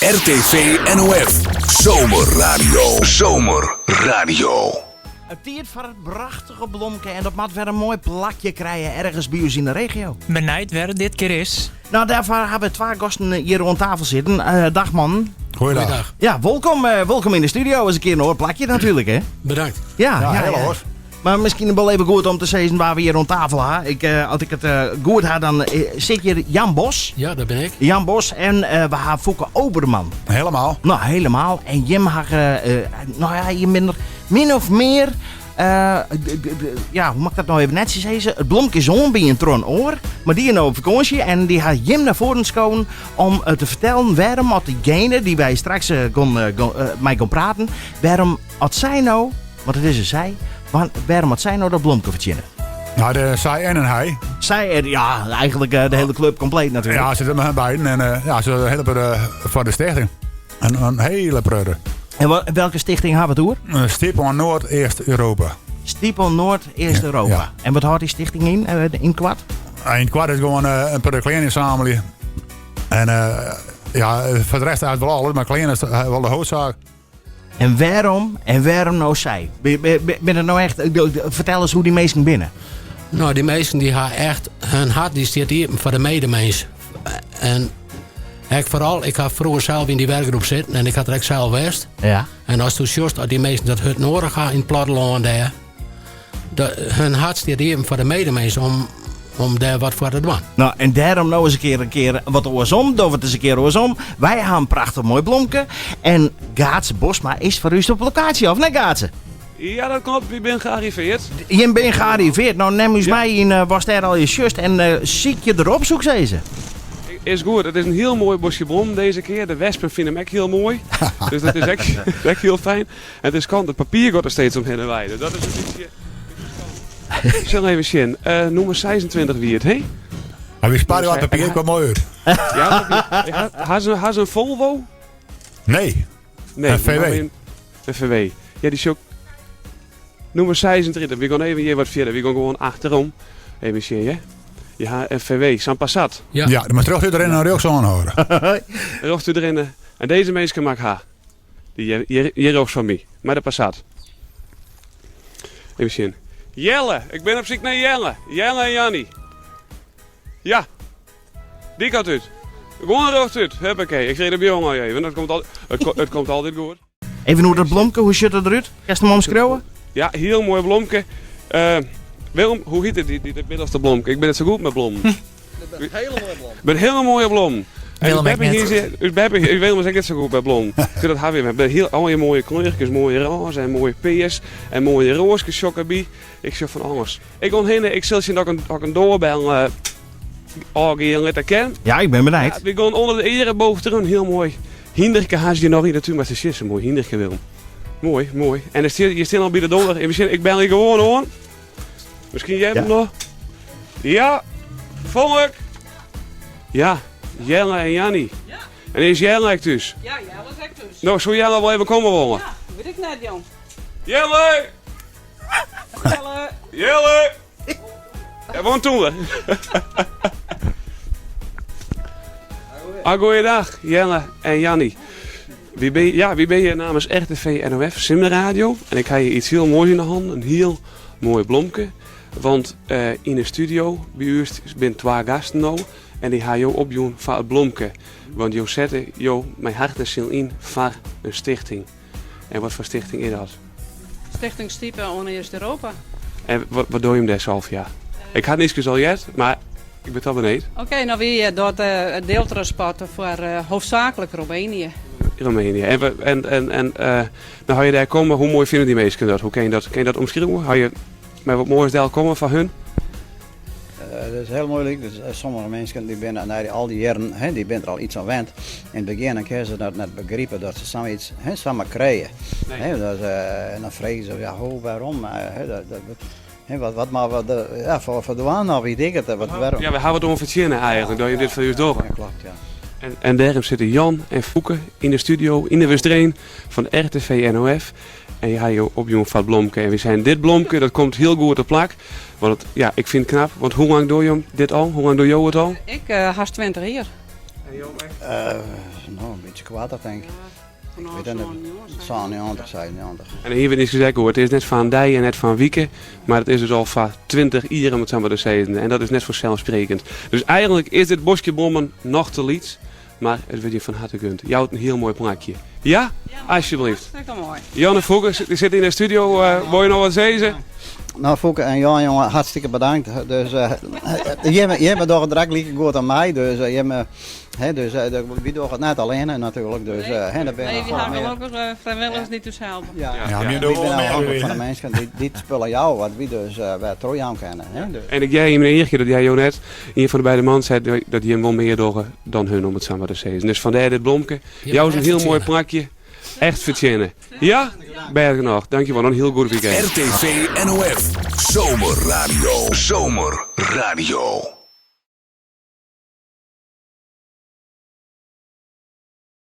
RTV NOF Zomerradio. Zomerradio. It tiid foar it prachtige blomke en dat moat wer in moai plakje krije ergens by ús yn de regio. Benijd wêr it dit kear is. No, dêrfoar ha we twa gasten hjir oan tafel sitten. Dag mannen. Goeiedag. Ja, wolkom, wolkom yn de studio. Is in kear in oar plakje natuerlik, hè? Bedankt. Ja, Ja, ja, heel ja. oars. Mar miskien wol even goed om te sizzen wa we hjir oan tafel ha. Ik, eh, as ik it eh, goed ha, dan eh, sit hjir Jan Bos. Ja, dat bin ik. Jan Bos en we ha Foeke Oberman. Helemaal. No, helemaal. En jim ha, no ja, jim binne der min of mear, ja, hoe moat ik dat no even netsjes sizze? It blomke is oanbean troch in oar, mar dy is no op fakânsje en dy hat jim nei foaren skood om te fertellen wêrom at diegene dy't wy straks mei gong praten, wêrom at sy no, want it is in sy, wêrom at sy no dat blomke fertsjinne. No, de sy en in hy. Sy en, ja, eigentlik de hiele klup kompleet natuerlik. Ja, se sitte mei beiden en ja, se hiele protte foar de stichting. In hiele protte. En welke stichting ha we it oer? Stipe oan Noardeast-Europa. Stipe oan Noardeast-Europa. Ja. En wat hâldt dy stichting yn, yn koart? Yn koart is gewoan in protte klean ynsammelje. En ja, foar de rest eigentlik wol alles, mar klean is wol de hoofdzaak. En wêrom, en wêrom no sy? Binne it no echt, fertel ris hoe't dy minsken binne. No, dy minsken dy ha echt, hun hart dy stiet iepen foar de medemins. En ek foaral, ik ha froeger sels yn dy werkgroep sitten en ik ha der ek sels west. Ja. En ast do sjochst dat dy minsken dat hurd noadich ha yn it plattelân dêr, hun hart stiet iepen foar de medemins om, om dêr wat foar te dwaan. No, en dêrom no ris in kear wat oarsom. Dogge we it ris in kear oarsom. Wy ha in prachtich moai blomke. En Gaatse Bosma is foar ús op lokaasje, of net Gaatse? Ja, dat klopt. Wy binne gearriveard. Jim binne gearriveard. No, nim ús mei yn watst dêr allegear sjochst en sykje derop, soe ik sizze. Is goed. It is in hiel moai boskje blommen dizze kear. De wespen fine him ek hiel moai. Dus dat is ek hiel fijn. En it is kant, it papier giet der steeds omhinne wei. Dus dat is in bytsje spannend. Ik sil even sjen. Nûmer 26 wie it, hè? Maar wy sparje wat papier, komt moai út. Ja, ha se in Volvo? Nee. Nee, Een VW. Een VW. Ja, dy sjoch. Nûmer 36. Wy gean even hjir wat fierder. Wy gean gewoan achterom. Even sjen, hè. Je ha in VW, sa'n Passat. Ja, ja, dan moat rjochtút rinne en rjochts oanhâlde. Rjochtút rinne. En dizze minsken moat ik ha. Dy hjir rjochts fan my, mei de Passat. Even sjen. Jelle, ik bin op syk nei Jelle. Jelle en Janny. Ja, dy kant út. Gewoan rjochtút. Huppakee, ik freegje de buorman even. Dat komt al, it komt altyd goed. Even oer dat blomke, hoe sjocht it derút? Kinst him omskriuwe? Ja, hiel moai blomke. Willem, hoe hjit it, dy middelste blomke? Ik bin net sa goed mei blommen. Dit binne hiele moaie blommen. Binne hiele moaie blommen. Willem ek net. Us beppe, Willem is ek net sa goed by blommen. Sjoch, dat ha wy. We hiel allegear moaie kleurkes, moaie rôze en moaie pears en moaie roaskes sjoch ik derby. Ik sjoch fan alles. Ik gean hinne, ik sil sjen oft ik in doarbel ôfgean litte kin. Ja, ik bin benijd. Ja, wy gean ûnder de eareboog troch in hiel moai hynderke ha se hjir noch yn de tún, mar se sjen sa moai hynderke Willem. Moai, moai. En der stiet, je stean al by de doar. Even sjen, ik belje gewoan oan. Miskien heart him noch. Ja, folk. Ja, Jelle en Janny. Ja. En is Jelle ek thús? Ja, Jelle is ek thús. No, soe Jelle wol even komme wolle? Ja, wit ik net, jong. Jelle! Jelle! Jelle! Ja, woont toen. Ah, goeiedag, Jelle en Janny. Wy bin, ja, wy binne hjir namens RTV NOF Simmerradio. En ik ha hjir iets hiel moais yn de hannen, in hiel moai blomke. Want yn de studio by ús binne twa gasten no en dy ha jo opjûn foar it blomke. Want jo sette jo mei hart en siel yn foar in stichting. En wat foar stichting is dat? Stichting Stipe oan East-Europa. En wat dogge jim dêr sels? Ja. Ik ha it yskes al heard, mar ik bin toch benijd. Oké, no wy dogge it deeltransport foar hoofdzaaklik Roemenië. Roemenië. En, en, en no ha je dêr komme, hoe moai fine dy minsken dat? Hoe kin je dat, kin je dat omskriuwe? Ha je mei wat moais delkomme foar hun? Dat is hiel muoilik. Dus sommige minsken dy binne nei al dy jierren, hè, dy binne der al iets oan wend. Yn it begjin dan kinne se dat net begripe dat se sayts, hè, samar krije. Nee. Hè, dat, en dan freegje se, ja, hoe, wêrom? Hè, dat, dat, hè, wat, wat moatte we der, ja, foar, foar dwaan of weet ik it, wat, wêrom? Ja, we hawwe wat oan fertsjinne eigentlik, dat je dit foar ús dogge. Ja, klopt, ja. En, en dêrom sitte Jan en Foeke yn de studio yn de Westereen fan RTV NOF. En je ha jo opjûn foar it blomke. En wy seinen, dit blomke dat komt hiel goed op plak. Want it, ja, ik fyn it knap. Want hoe lang dogge jo dit al? Hoe lang dogge jo it al? Ik hast 20 jier. En jo ek? No, in bytsje koarter tink ik. Ik wit it net. 97, 96. En hier wurdt niks gezegd hoor. It is net fan dei en net fan wike, mar it is dus al foar 20 jier om it sa mar te sizzen. En dat is net fanselfsprekend. Dus eigenlik is dit boskje blommen noch te lyts, mar it wurdt je fan harte gund. Jout in hiel moai plakje. Ja? Alsjeblieft. Hartstikke moai. Janne Foeke sit yn de studio. Wol je noch wat sizze? Nou Foeke en Jan jonge, hartstikke bedankt. Dus jimme, jimme dogge der ek like goed oan mei. Dus jimme, hè, dus wy dogge it net allinne natuerlik. Dus hè, der binne Nee, noch wy folle ha mear. gelokkich frijwilligers dy't ús helpe. Ja, Ja, wy we dogge binne wol mear ôfhinklik weer, fan de hè? minsken dy't dy't spullen jouwe, wat wy dus wer trochjaan kinne. Hè, dus. En ik hear yn myn earkje dat jij jo net ien fan de beide mannen sei dat jim wol mear dogge dan hun om it sa mar te sizzen. Dus fandêr dit blomke. Jou se in hiel moai plakje. Echt fertsjinne. Ja? Bêst genôch. Dankjewol. Noch in hiel goed weekend. RTV NOF Zomerradio. Zomerradio.